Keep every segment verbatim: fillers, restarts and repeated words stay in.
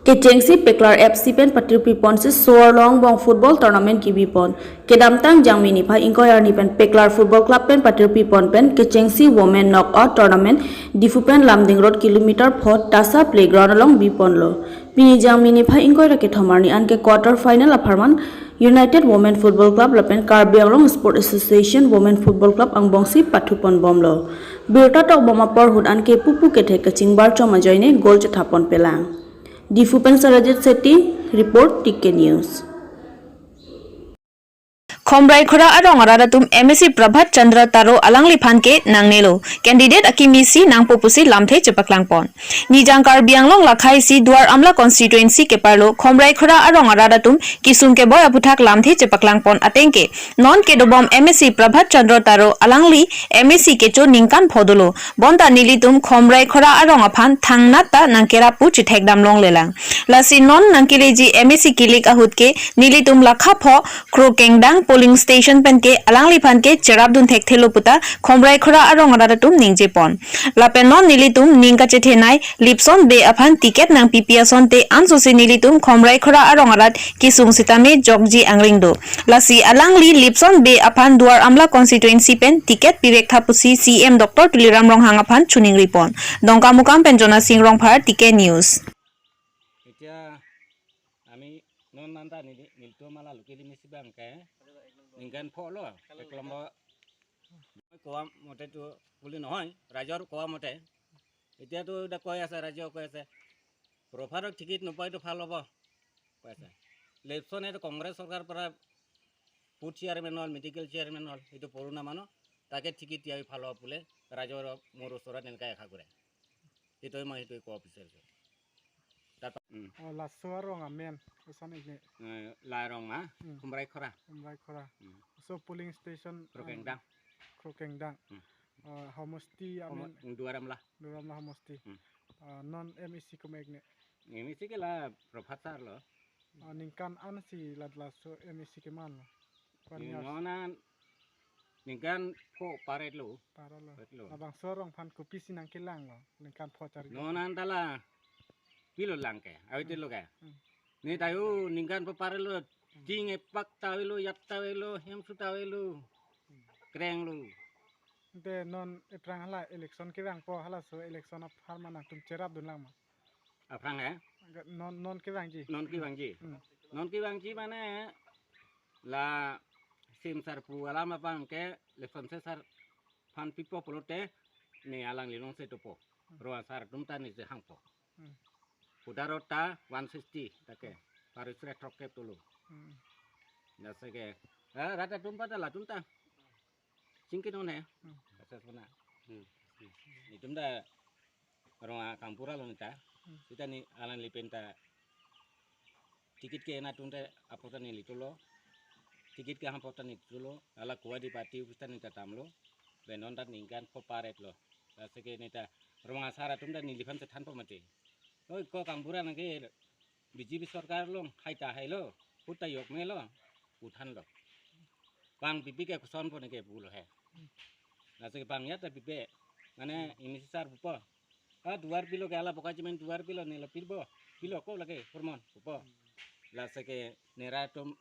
Kechengsi Peklar F C pen patirpi ponsi Soarlo angbong football tournament kebi pon. Kedamtang Jangmi niphai ingkoi arni pen Peklar Football Club pen patirpi pon pen kechengsi women knockout tournament Diphu pen Lumding Road kilometer pho Tasa playground along bi ponlo. Pini Jangmi niphai ingkoi ra kethom arni anke quarter final apharman United Women Football Club lapen Karbi Anglong Sport Association Women Football Club angbongsi pathu pon bomlo. Birta tokbom apor ahut anke pupu kethek kachingbar chom ajoine goal chetha pon pelang. Diphu pen Sarajit Shetty report, T K News. Khomrai Khora arong arat atum M A C Prabhat Chandra Taro alangliphan ke nangnelo. Candidate akimi si nangpo pusi lamthe chepaklang pon. Nijang Karbi Anglong lakha isi Duar Amla constituency keparlo Khomrai Khora arong arat atum kesung keboi aphuthak lamthe chepaklang pon atengke non kedobom M A C Prabhat Chandra Taro alangli M A C kecho ningkan pho dolo. Bonta nelitum Khomrai Khora arong aphan thangnat ta nangkerap pu chethekdam longlelang. Lasi non nangkeleji M A C kilik ahut ke nelitum lakha pho Krokengdang polling station pen ke alangliphan ke cherap dun thekthelo puta Khomrai Khora arong arat atum ningje pon. Lapen non nelitum ning kachethenei Lipson Bey aphan ticket nangpipi asonte ansose nelitum Khomrai Khora arong arat kesung sitame jokji angring do. Lasi alangli Lipson Bey aphan Duar Amla constituency pen ticket pivek tha pusi C M Doctor Tuliram Ronghang aphan choningri pon. Dongkamukam pen Jona Sing Rongphar, T K News. এতিয়া আমি নন নান্দা নিলি নিলটো মালা লোকেলি মিছি বাংকে নিংগান ফলো একলম্ব কোৱা মতেতো বুলি নহয়, ৰাইজৰ কোৱা মতে। এতিয়াতো এতিয়া কৈ আছে, ৰাইজেও কৈ আছে, প্ৰভাতক টিকেট নোপোৱাইতো ভাল হ'ব কৈ আছে। ইলেকশ্যনে এইটো কংগ্ৰেছ চৰকাৰৰ পৰা ফুড চেয়াৰমেন হ'ল, মেডিকেল চেয়াৰমেন হ'ল, সেইটো পুৰণা মানুহ, তাকে টিকেট দিয়া ভাল হ'ব বুলিলে ৰাইজৰ মোৰ ওচৰত এনেকৈ আশা কৰে। সেইটোৱে মই সেইটোৱে ক'ব বিচাৰিছোঁ। তাৰপৰা, উম। অ, laso arong amen, osan ikne. এ, লাই ৰং মা, উম। খুমৰাই খৰা। খুমৰাই খৰা। উম। So polling station, Krokengdang। Krokengdang। উম। অ, homosti সময়, amen, Duar Amla। Duar Amla homosti। Um. O, non M A C komat ikne? M A C ke la Prabhat sir lo। O, ningkan an si la laso M A C kemanlo? One years. Non an ningkan pho paret lo. Paralo. Paret lo. Labangso arong aphan kopisi nangkelanglo ningkan pho chari? Non an ta la pilo lang ke, awit lo ke. Hmm. Ne tayo ningkan pho paret lo, hmm, ting epak ta avelo, yap ta avelo, hemsu ta avelo, hmm, kreng lo. Ante non aphrang hala election kevangpo, halaso election apharman nangtum cherap dun lang ma? Aphrang he? Ga-, non, non kevangji. Non kevangji. Hmm. Non kevangji mane la C M sir pu alam abang ke Lipson Bey sir aphan pipo pulote ne alangli longse dopo. Hmm. Rong asar atum ta ne je hangpo. Hmm. Pudaro ta one sixty ta ke. Parisre throkkep tulu. Hmm. Jase ke, eh, rat atum pada latum ta. Chingki non he. Hmm. Kases puna. Hmm. Itum ta rong akangpura lo neta. Hmm. Sita ne alangli pen ta ticket ke-en atum ta apot ta ne litulo. Ticket kehang apot ta ne litulo. Hala kuwa di party office ta ne ta tamlo. Benon ta ningkan pho paret lo. Lasi ke neta rong asar atum ta neliphan chethanpo mati. Oi, ko kangpura nang ke B J P sorkar along hai ta hailo, put ta yok melo, pu thanlo. Bang pipe ke kosonpo ne ke pulo he. Lasi ke bang ya ta pipe, mane M A C sir pupo. Ah, duar pilo ke hala Bokajiman duar pilo ne la pilbo, pilo ko lake hormon pupo. Lasi ke ne rat atum,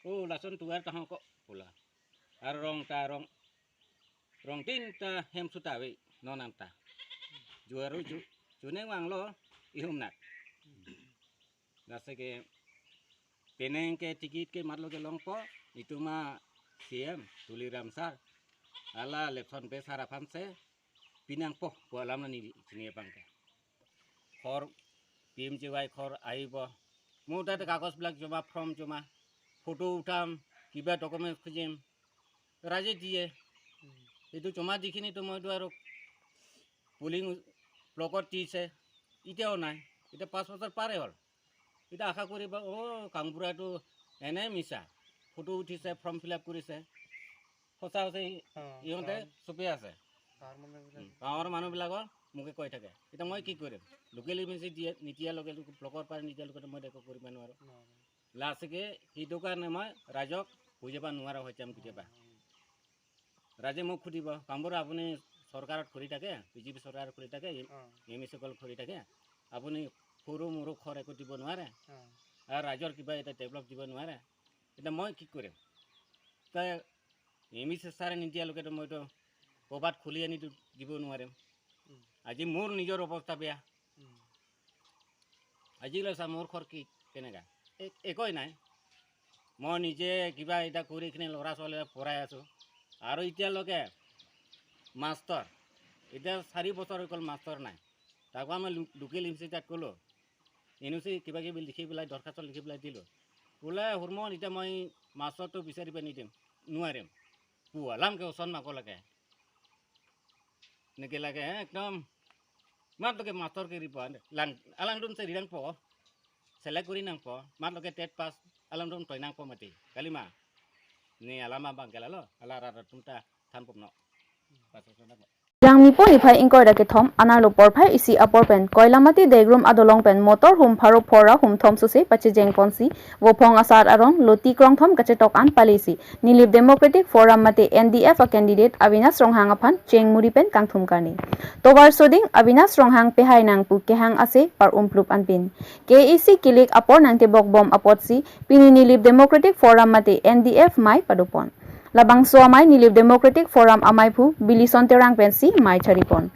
oh, lason duar tahong ko pula. Arong ta rong, rong tin ta hemsu ta ave, non an ta. Juaru ju, juneng vanglo, ihum nat. Lasi ke penang ke ticket ke matlo ke longpo, itum a C M Tuliram sir, hala Lipson Bey sir aphan si pinangpo pu alam ne chini abang ke. Khor P M G Y khor ahibo. Mo tate kagoj bilak joma, form joma, photo utham, kiba documents khujim, raije diye. Itu joma dikhini to moi duaro polling blockot tise, itiao nai. Itu পাঁচ বছৰ পাৰে হ'ল। Itu আশা কৰিবা, অ, গাঁওবুঢ়াটো এনে মিছা। ফটো উঠিছে, form fill up কৰিছে। সঁচা হৈছে, ই-, অ, ইহঁতে গাঁৱৰ চুপি আছে। গাঁৱৰ মানুহবিলাক উম, গাঁৱৰ মানুহবিলাকৰ মুখে কৈ থাকে। এতিয়া মই কি কৰিম? লোকেল এম এ চি দিয়ে, নিদিয়ালৈকে, ব্লকৰ পৰা নিদিয়ালৈকে মই একো কৰিব নোৱাৰোঁ। নোৱাৰোঁ। লাষ্টকে সেইটো কাৰণে মই ৰাইজক বুজাব নোৱাৰা হৈ যাম কেতিয়াবা। উম। ৰাইজে মোক সুধিব, "গাঁওবুঢ়া, আপুনি চৰকাৰত ঘূৰি থাকে, বি জে পি চৰকাৰত ঘূৰি থাকে, অ। এম এ চি সকল ঘূৰি থাকে, আপুনি সৰু মৰু ঘৰ একো দিব নোৱাৰে। অ। আৰু ৰাইজৰ কিবা এটা ডেভেলপ দিব নোৱাৰে। এতিয়া মই কি কৰিম? তই এম ই চি চাৰে নিদিয়ালৈকেতো মইতো ক'ৰবাত খুলি আনিতো দিব নোৱাৰিম। উম। আজি মোৰ নিজৰ অৱস্থা বেয়া। উম। আজিলৈ চা, মোৰ ঘৰ কি কেনেকা? এ-, একোৱেই নাই। মই নিজে কিবা এটা কৰি কিনে ল'ৰা ছোৱালী পঢ়াই আছো। আৰু এতিয়ালৈকে মাষ্টৰ, এতিয়া চাৰি বছৰ হৈ গ'ল মাষ্টৰ নাই। তাকো আমি লো-, লোকেল এম চি তাত ক'লো, এন অ' চি কিবা কিবি লিখি পেলাই, দৰখাস্ত লিখি পেলাই দিলো। বোলে, "হুৰমন, এতিয়া মই মাষ্টৰটো বিচাৰি পাই নিদিম, নোৱাৰিম। পুৱালাম কে ওচৰত মাকো লাগে।" Neke lake, eh, ekdom. Mat loke master ke ripo, lang, alangtum seri nangpo. Select kori nangpo. Mat loke tet pass, alangtum toi nangpo mati. Kalima. Ne alam abang ke lalo, ala rat atum ta thanpon non. Pas, pas, pas. Jangmi po niphai ingkoi ra kethom, anerlo porphai isi apor pen Koilamati Degrum adolong pen motor hum pharo phor ra hum thom sose pachejeng ponsi, vophong asat arong, loti krongthom kachetok an palisi Nilip Democratic Forum mate N D F a candidate Avinash Ronghang aphan cheng muri pen kangthum karni. Tovar soding Avinash Ronghang pehai nang pu kehang ase par-umplup anpin. K A A C kilik apor nangtebok bom apotsi pini Nilip Democratic Forum mate N D F mei padopon. Labangso amei Nilip Democratic Forum amei phu Bilison Terang pensi mei charipon.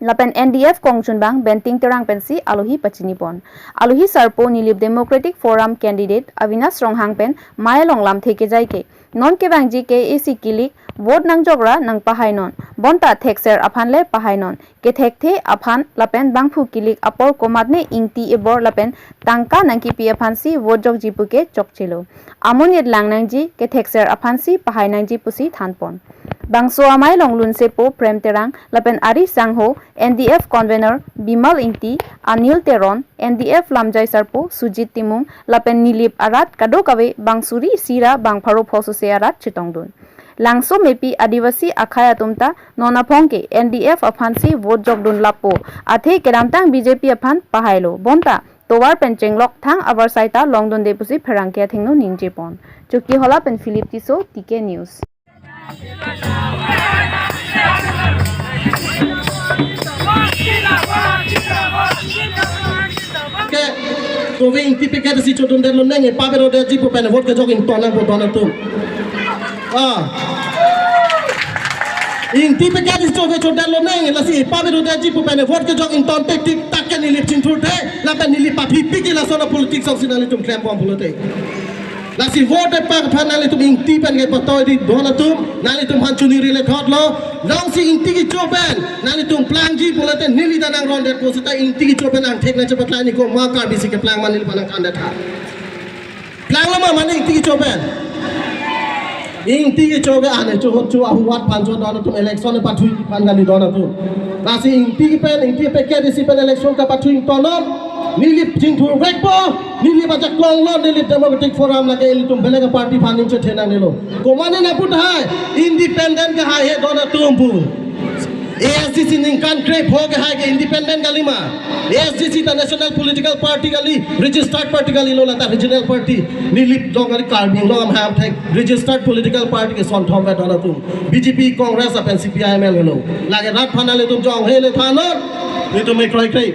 Lapen N D F kongchunbang Benting Terang pensi alohi pachinipon. Alohi sarpo Nilip Democratic Forum candidate Avinash Ronghang pen mei along lamthe kejai ke. Non kevangji K A A C kilik vote nangjok ra nangpahai non. Bonta thekser aphan le pahai non. Kethekthe aphan lapen bangphu kilik apor komatne ingti ebor lapen tangka nangkipi aphansi vote jokji puke chokchelo. Amonit lang nangji, kethekser aphansi pahai nangji pusi thanpon. Bangso amei along lunsepo Prem Terang lapen ari sangho N D F convener Bimal Ingti, Anil Teron, N D F lamjai sarpo Sujit Timung lapen Nilip arat kadokave bang suri isi ra bang pharo pho sose arat chetongdun. Langso mepi Adivasi akhei atum ta non aphong ke N D F aphansi vote jokdun lapo. Athe kedamtang B J P aphan pahailo. Bonta tovar pen chenglok thang abar saita longdunde pusi pherangke athengno ningjepon. Chokihola pen Philip Tisso, T K News. Ke, kove Ingti packet isi chodundetlo neng, epaberotji pu pen vote kejok ington nangpo don atum. Ah. Ingti packet isi chove chodundetlo neng, lasi epaberotji pu pen vote kejok ington tik tik tak ke Nilip chingthurthe, lapen Nilip aphi piki lason a-politics alongsi nanglitum klembom pulote. Lasi vote epak aphan nanglitum Ingti pen kepatoidi don atum, nanglitum aphan chuniri le thotlo, jongsi Ingti kecho pen nanglitum plangji pulote neli ta nangrondet po seta Ingti kecho pen angthek nangchepaklang ni komat Karbi si keplang ma neli aphan nangthandet tha. Planglo ma mane Ingti kecho pen? Ingti kecho ke ane cho hot cho ahuwat aphan cho don atum election pathui aphan kali don atum. Lasi Ingti pen, Ingti packet isi pen election kapathui ington non. Nilip chingthurvekpo, Nilip ajakong lo, Nilip Democratic Forum lake ilitum belek a-party aphan ning chethenang nilo. Komane nangpu tahai, independent kehai he don atum pu. A S D C ningkan krepho kehai ke independent kalima. A S D C ta national political party kali, registered party kalilo, lata regional party. Nilip dong kali Karbi Anglong amahang thek registered political party ke sonthom ve don atum. B J P, Congress lapen C P I M L helo. Lake rat aphan nanglitum jong he le thanon. Itum me kroi kroi.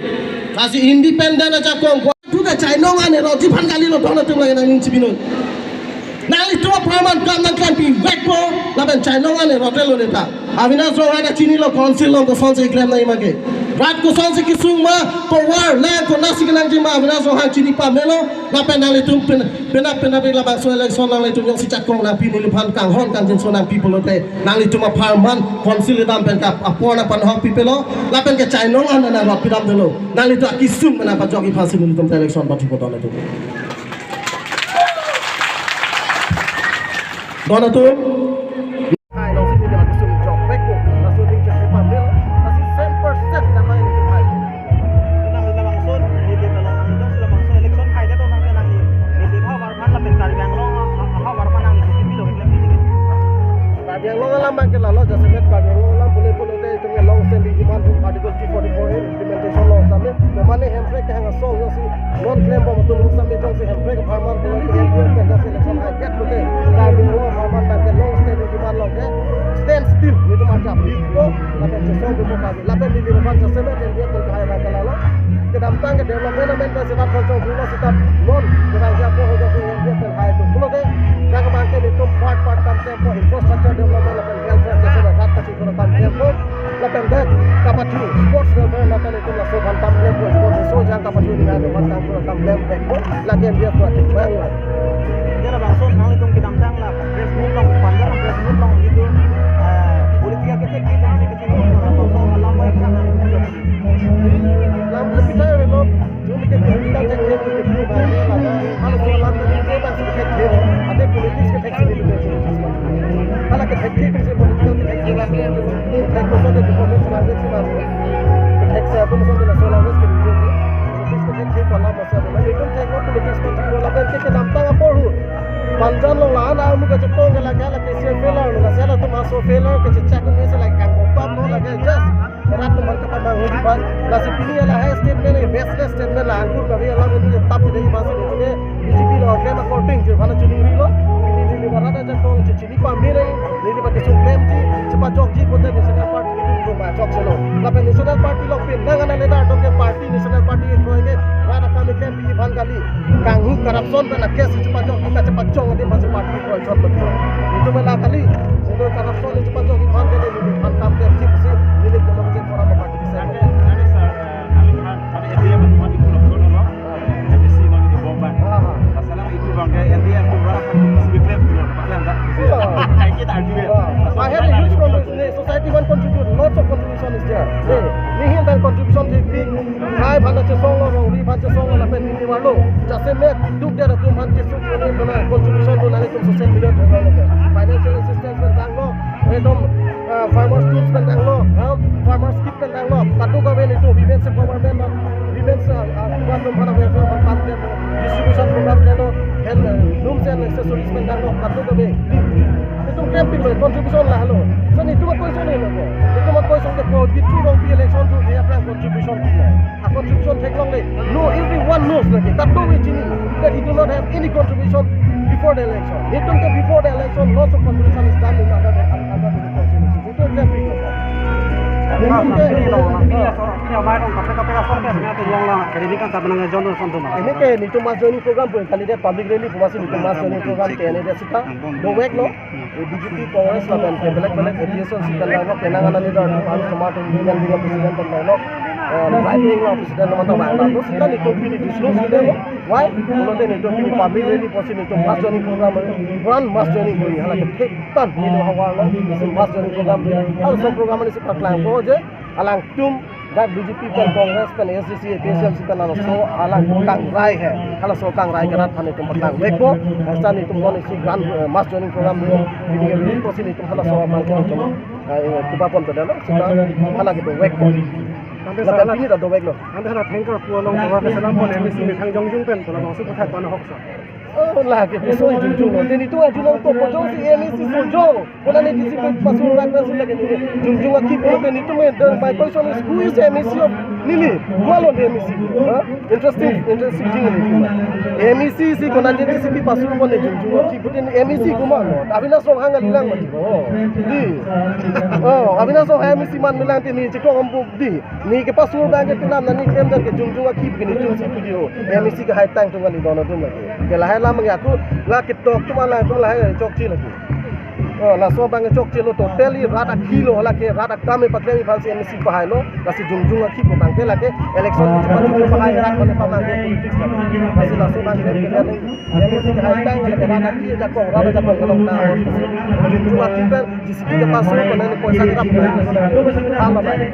Lasi independent ajakong. Thu ke chainong ane rotji aphan kalilo don atum lake nangning chibinon. Nanglitum apharman kam nangklempi vekpo, lapen chainong ane rotlo neta. Avinash Ronghang ta chinilo council along kosonsi klem nangji ma ke. Rat kosonsi kesung ma, tovar lang konatsi kenangji ma, Avinash Ronghang chini pamelo, lapen nanglitum pen, penap penap labangso election nanglitum jongsi jakong nangpi, neliphan kanghon kangjinso nangpi pulote, nanglitum apharman council kedam pen kap apor nangpanhokpipelo, lapen ke chainong ane nang rotpi damdelo, nanglitum akesung nangpajokji aphansi nelitum election pathu pon don atum. Don atum. Hai, alongsi neli akesung jokvekpo. Laso aning chethepa melo. Lasi cent percent damnang nelitum hai. Nang labangson, neli labangson, neli labangson election hai de to nang neli. Neli havar aphan lapen Karbi Anglong havar aphan nang neli pilo keklem neli. Karbi Anglong alam abang ke lalo, jasemet Karbi Anglong alam pule pulote itum ke long standing demand pu Article two forty-four A implementation along same. Mane Hemprek kehang asong jongsi non klembom atum same jongsi Hemprek apharman pulote N P F pen jongsi election hai det pulote Karbi Anglong apharman abang ke long standing Lapen chesong pu kali. Lapen neli aphan jasemet M D F pen hai abang ke lalo. Kedamtang ke development amen ke seta thon chong pulo seta non. Kedang siapo ho jasemet M D F pen hai pu. Pulote jang abang ke nelitum part part kam tempo infrastructure development lapen welfare jasemet rat kachikora kam tempo. Lapen dak kapathu sports welfare lapen itum laso aphan kam tempo sports so jang kapathu ni anu aphan kam tempo. Lapen dia kuat bang. Dia la bangso nanglitum kedamtang la press meet along, Panjang press meet along gitu. Eh, politika kethek kethek si kethek along bangso alam baik kan. Lam kita ya lo, jom ke politika kethek kethek kethek baik lagi. Halaso alam kethek kethek baik si kethek kethek. Ada politik kethek kethek si kethek kethek. Hala kethek kethek si politika kethek kethek lagi. Kethek kosong ke politik selangit si baru. Kethek saya pun kosong ke nasional kethek kethek. Politik kethek kethek alam Lapen ke kedamtang apor hu. Panjang along la-an amu kachetong ke lake la K C F failure lo, lasi latum aso failure kechechak un isi lake kangkopap lo lake just rat atum aphan kapamanghu abang. Lasi pini lahai statement, baseless statement la angkur kave alam ini tap dei basi ini B J P lo claim according to mana chuning rilo. Pini neli barat ajakong chini pamir neli baki sung claim ji, chepajokji pute National Party itu rumah jok selo. Lapen National Party lo pin nang ana leader atum ke party National Party itu ke rada kami claim pi aphan kali. Kanghu corruption pen akes chepajok, kita chepajok di masih party itu jok betul. Itu mela kali. Itu corruption chepajok aphan kali, neli aphan kam claim ji si, neli kono ke forum party bisa. Ada, ada, sir, eh, kami kan, kami N D A berteman di Pulau Sono, no? M A C no di Bomba. Ah, ah. Masalah itu bang, kayak N D A itu berapa? Speed limit gitu, masalah enggak? Oh. Kayak kita argue ya. Oh. Masalah I had a huge contribution. Society one contribute, lots of contribution is there. Hey, nihin dan contribution di big. Hai aphan chesong lo, rongri aphan chesong lo, lapen neli warlo. Jasemet, duk dia atum aphan chesuk lo, ni aphan contribution lo, nangtum social media lo. Financial assistance pen tanglo, ekdom, uh, farmers tools pen tanglo, ha? Farmers kit pen tanglo, kadokave nelitum women's empowerment lo, women's, uh, uh, program lo, welfare lo, distribution program lo, health, uh, looms and accessories pen tanglo, kadokave. Nelitum claim pilo, contribution lahelo. So nelitum question lo. Nelitum question ke Bidhu Rongpi election tu dia aphrang contribution lo. A contribution theklongle. No, everyone knows lagi. Kadokave chini that he do not have any contribution before the election. Nelitum ke before the election, lots of contribution is done in other, other, other constituencies. Nelitum claim pilo. Ini ke, ini ke nelitum mass joining program pu candidate public rally pu masi nelitum mass joining program ke candidate seta dovek lo. B J P, Congress lapen ke belek belek A P H L C pen tanglo, penang ana leader atum, Samator Union League president pen tanglo, eh, right wing lo president lo mantha vanglo. Seta nelitum pini disclose ke lo. Why? Pulote nelitum pini public rally pusi nelitum mass joining program, grand mass joining kori, hala ke thek tan nelitum havar lo, mass joining program. Halaso program ini si paklangpo je, alangtum dak B J P pen, Congress pen, A S D C, A P H L C pen halaso alang kangrai he. Halaso kangrai ke rat aphan nelitum paklangvekpo. Halaso nelitum non isi grand, eh, mass joining program lo. Pini ke pusi nelitum halaso abang ke nelitum, eh, kiba pon tadalo. Seta hala ke dovekpo. Ante lapen hala pini ta doveklo. Ante hala thank you pu along program ke selam pon M A C methang jongjung pen, pu labangso puthak pen ahok sa. Oh, lake ke soi jongjung lo. Nelitum ajunang to pojong si M A C sojong. Kona ne D C pen pasur rak nasi lake neli jongjung akhi pulote nelitum e dong, my question is, who is M A C of neli? Malo ne M A C. Ha? Interesting, interesting thing nelitum. M A C si kona ne D C pen pasur pon ne jongjung akhi pulote ne M A C komat lo. Avinash Ronghang kalilang mati. Oh. Di. Oh, Avinash Ronghang M A C man milang te ne chiklo ambu di. Ne kepasur abang ke tinam nani kem dan ke jongjung akhi ke nelitum si video. M A C ke hai tang tung kali dono tum lagi. Ke lahai lam ke aku la ketok tum ala tum lahai chokche lagi. Oh, laso abang chokche lo, totally rat akhi lo, lake rat akam e paklem aphan si M A C pahai lo, lasi jongjung akhi pu abang ke lake election ke cepat cepat pahai rat mane pamangke politics lake. Lasi laso abang ke M A C ke hai tang ke rat akhi jakong, rat jakong kelong na. Jongjung akhi pen D C pen kepasur, kona ne poisa kerap. Hala bai.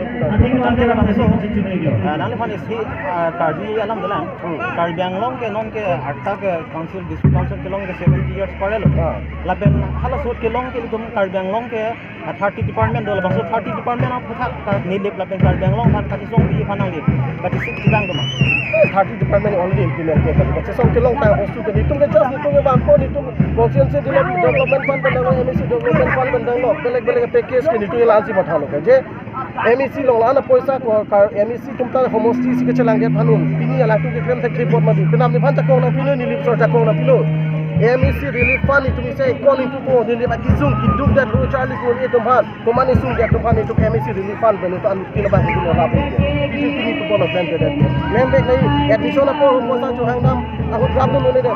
Ah, nangliphan isi, ah, Karbi alam dolang. Hmm. Karbi Anglong ke non ke arta ke council, district council kelong ke seventy years parelo. Ah. Lapen halaso ahut kelong ke itum Karbi Anglong ke, ah, thirty department do, labangso thirty department aputhak ta nilip lapen Karbi Anglong aphan kachisong pi aphan nanglip, kachisik chidang do ma? Thirty department already implemented. Kachisong kelong ta bostu ke nelitum ke just nelitum ke bangko nelitum constituency develop-, development fund pen tanglo, M A C development fund pen tanglo, belek belek package ke nelitum la-ansi mathalo ke. Je M A C along la-an apoisa ko kar M A C atum ta homosti si kechelangdet aphan un. Pini alangtum ke klem thek thek bot mati. Penap nephan jakong nangpilo, neli sor jakong nangpilo. M A C relief fund itum isi kon itum ko neli ba kisung kiduk det lo charli ko itum aphan. Komat isung det atum aphan itum M A C relief fund pen itum anut tin abang itum rap. Itum tin itum kono plan ke det. Memang nai admission apor poisa chohang dam ahut rap dun neli det.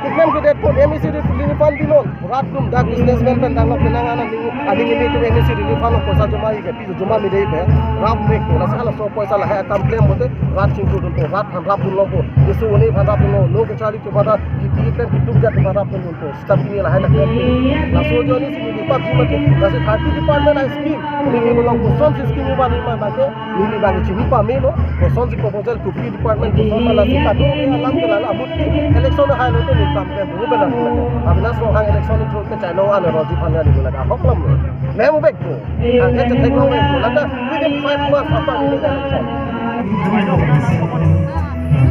Itum ke det pon M A C relief fund binon. Rat atum dak businessman pen dak lo penang aning aning itum M A C relief fund poisa joma ike. Joma mide pen rap mek ko, lasi halaso poisa lahai akam klem pote rat chingthur dunpo, rat aphan rap dunlo ko, isu uni aphan rap dunlo, lo kacharli kepada kiti klem kiduk jat aphan rap dunpo, sitame pini lahai laklem. Laso ajoine si neli pap jima ke, lasi thirty department a scheme, neli bolong kosonsi scheme iba neli ma bangke, neli bangke chini pamelo, kosonsi proposal thirty department koson ma lasi kado alam ke lala amut election hai lo to neli kam ke bu benar. Abina so hang election through ke chai lo ane roji aphan neli laga hok lam lo. Mem bek ko. Ang kacethek long ko, lata within five months after winning the election.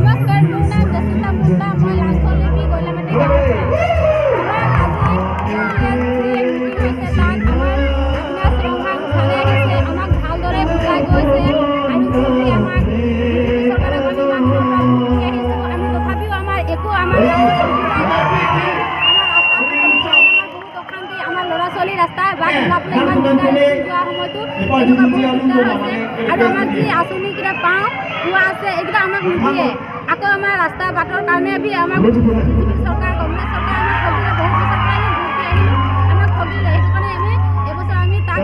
নমস্কাৰ, মোৰ নাম জেচিন্তা মুণ্ডা, মই লাংচলেপী গইলামাটি গাঁৱৰ পৰা। আমাৰ আজি ইয়াত চি এম মিটিং হৈছে, তাত আমাৰ আপোনাৰ চৌহান ছাৰে আহিছে, আমাক ভালদৰে বুজাই কৈছে আৰু খুবেই আমাক বিজেপি চৰকাৰক আমি ইমান দিনৰ পৰা ভোট দি আহিছোঁ, আমি তথাপিও আমাৰ একো আমাৰ গাঁৱত সুবিধা নাই, আমাৰ ৰাস্তা আমাৰ বহুত অশান্তি, আমাৰ ল'ৰা ছোৱালী ৰাস্তা বাট ওলাবলৈ ইমান দিগদাৰ হৈছে, যোৱা সময়তো এনেকুৱা বহুত দিগদাৰ হৈছে। আৰু আমাক যি আঁচনি কেইটা পাওঁ, পোৱা আছে, এইকেইটা আমাক নিদিয়ে। আকৌ আমাৰ ৰাস্তা বাটৰ কাৰণে আমি আমাক বিজেপি চৰকাৰ, কংগ্ৰেছ চৰকাৰ আমাক ঠগিলে, বহুত বছৰ পৰা আমি ভোট দি আহিলোঁ, আমাক ঠগিলে। সেইটো কাৰণে আমি এইবছৰ আমি তাক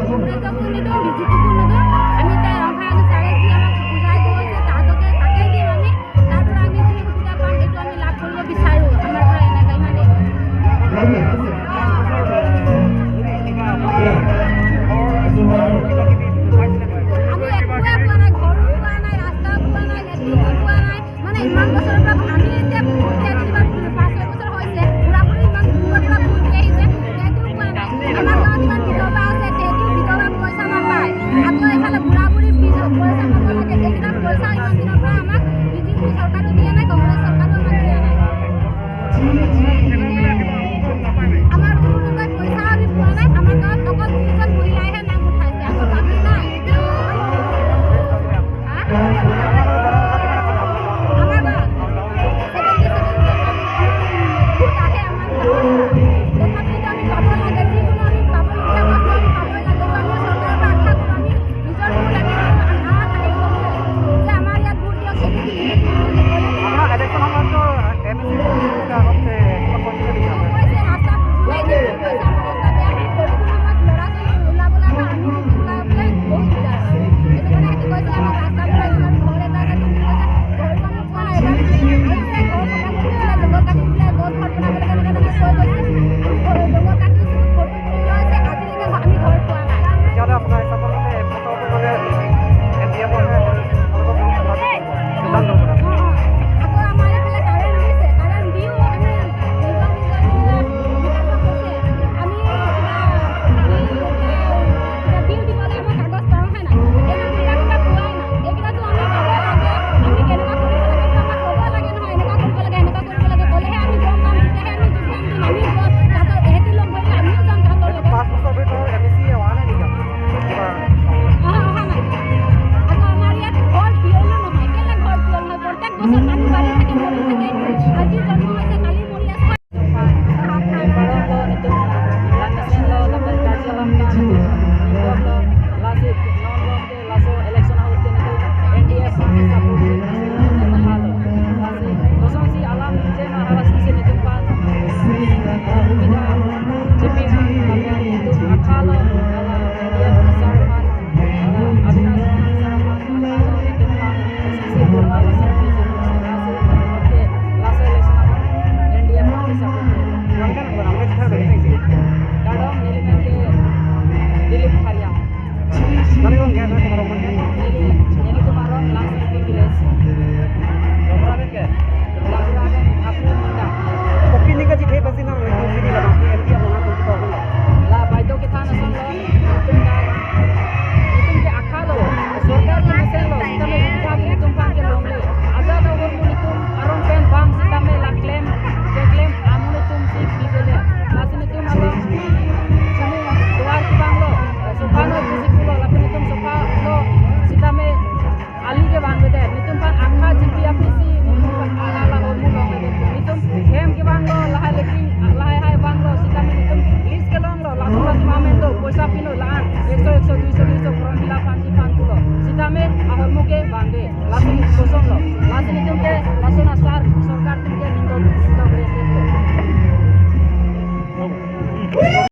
কংগ্ৰেছকো নিদিওঁ, বিজেপিকো নিদিওঁ। আমি এতিয়া ৰংঘাই আমি ছাৰে যি আমাক বুজাই কৈছে, তাহাঁতকে তাকে দিম আমি। তাৰ পৰা আমি যি সুবিধা পাম, এইটো আমি লাভ কৰিব বিচাৰোঁ। আমাৰ পৰা এনেকৈ মানে আমি একোৱে পোৱা নাই, ঘৰো পোৱা নাই, ৰাস্তাও পোৱা নাই, লেট্ৰিনো পোৱা নাই। মানে ইমান বছৰৰ পৰা আমি এতিয়া ভোট দিয়া যেনিবা পাঁচ ছয় বছৰ হৈছে, বুঢ়া বুঢ়ী ইমান দূৰৰ পৰা ভোট দি আহিছে, সেইটো পোৱা নাই। আমাৰ গাঁৱত ইমান বিধৱা আছে, সেইটো বিধৱা পইচা নাপায়। আকৌ এইফালে বুঢ়া বুঢ়ী বিধ-, পইচা পাব লাগে, এইকেইটা পইচা ইমান দিনৰ পৰা আমাক বিজেপি চৰকাৰে দিয়া নাই, কংগ্ৰেছ চৰকাৰেও আমাক দিয়া নাই। আমাৰ কোনো কোনোবাই পইচা আমি পোৱা নাই, আমাৰ গাঁৱত অকল তিনিজন মহিলাইহে নাম উঠাইছে, আকৌ বাকী নাই। হা? আমাৰ গাঁৱত ছেভেণ্টি ছেভেন ভোট আহে আমাৰ গাঁৱত। তথাপিতো আমি পাব লাগে, যিকোনো আমি পাবলগীয়া বস্তু আমি পাবই লাগে। আমি চৰকাৰৰ পৰা আশা কৰোঁ, আমি নিজৰ ভোট আমি আমাক আমি কওঁ যে আমাৰ ইয়াত ভোট দিয়ক, এইটো দি দিয়ক। আপোনাৰ ইলেকশ্যন সময়ততো এম এ চি আগতে কিবা কৈছিলে নেকি আপোনাক? কৈছে, ৰাস্তা বুজাই দিম, কৈছে, আমাৰ ৰাস্তা বেয়া, আমি কৰি দিম, আমাক ল'ৰা ছোৱালী ওলাবলৈ, আমাৰ আমি নিজে ওলাবলৈ বহুত দিগদাৰ হয়। সেইটো কাৰণে সিহঁতি কৈছে, আমাক ৰাস্তা বনাই দিম, আমি ঘৰ এটা এটা দিম বুলি কৈছে। ঘৰ মানুহ পোৱা নাই, এবাৰ আহিছে, ঘৰ পকা কৰি দিলে, জংঘল কাটি দিলে, গছ ঘৰ বনাবলৈ কেনেকে কেনেকে কৈ গৈছে। আমি ঘৰ জংঘল কাটিছোঁ, ফটো তুলি লৈছে, আজিলৈকে আমি ঘৰ পোৱা নাই। তেতিয়াহ'লে আপোনাৰ হিচাপত মানে এক বছৰটো মানে এন ডি এ সিদ্ধান্ত ল'ব। আকৌ আমাৰ এইফালে কাৰেণ্ট দিছে, কাৰেণ্ট দিও আমি নিজৰ নিজৰ কিবা বিকল্প কৈছে। আমি কিবা, আমি কিবা বিল দিবলৈ আমাৰ কাগজ পাওঁ হে নাই। এইটো বিল আমি পোৱাই নাই। এইকেইটাতো আমি পাব লাগে। আমি কেনেকুৱা কৰিব লাগে, এইটো আমাক ক'ব লাগে নহয়, এনেকুৱা কৰিব লাগে, এনেকুৱা কৰিব লাগে, ক'লেহে আমি গম পাম, তেতিয়াহে আমি যোগদান দিম। আমি গ-, তাহাঁতৰ এহেঁতি লগ ধৰিলে আমিও যাম তাহাঁতৰ লগত। পাঁচ বছৰ ভিতৰত এম এ চি অহা নাই নেকি আপোনাৰ? কিবা অহা, অহা নাই। আকৌ আমাৰ ইয়াত ঘৰ পিয়লো নহয়। কেলে ঘৰ পিয়ল নহয়? প্ৰত্যেক বছৰ মানুহ বাঢ়ি থাকে, মৰি থাকে। আজি জন্ম হৈছে, কালি মৰি আছে। Parok lo nelitum, lang mesen lo, lapen karjong alam ta nelitum, ningkok lo, lasi non lo ke, laso election ahut ke nelitum N D A party support ke, nelitum lo. Lasi kosonsi alam je ma halasi si nelitum aphan, eh, subida chepi ma, lapen nelitum akha lo, hala N D A sir aphan, hala Avinash Sharma sir aphan, Kardom, neli nang ke Dilip Haria. Neli, nelitum arong Langsopi village. Langsopi, aku Munda. Kopi ningkan chethe pasi nang, nelitum pini la bangsi M P abang atum chepok. La baito kethan ason lo, nelitum ke, nelitum ke akha lo, sorkar ke mesen lo, sitame bidha nelitum aphan kelongle. Ajat ahormu nelitum arong pen bang sitame la klem, keklem amu nelitum si bibele. Lasi nelitum along chini duar kevang lo, sofa noi pusi pulo, lapen nelitum sofa lo, Nelitum ke lason aso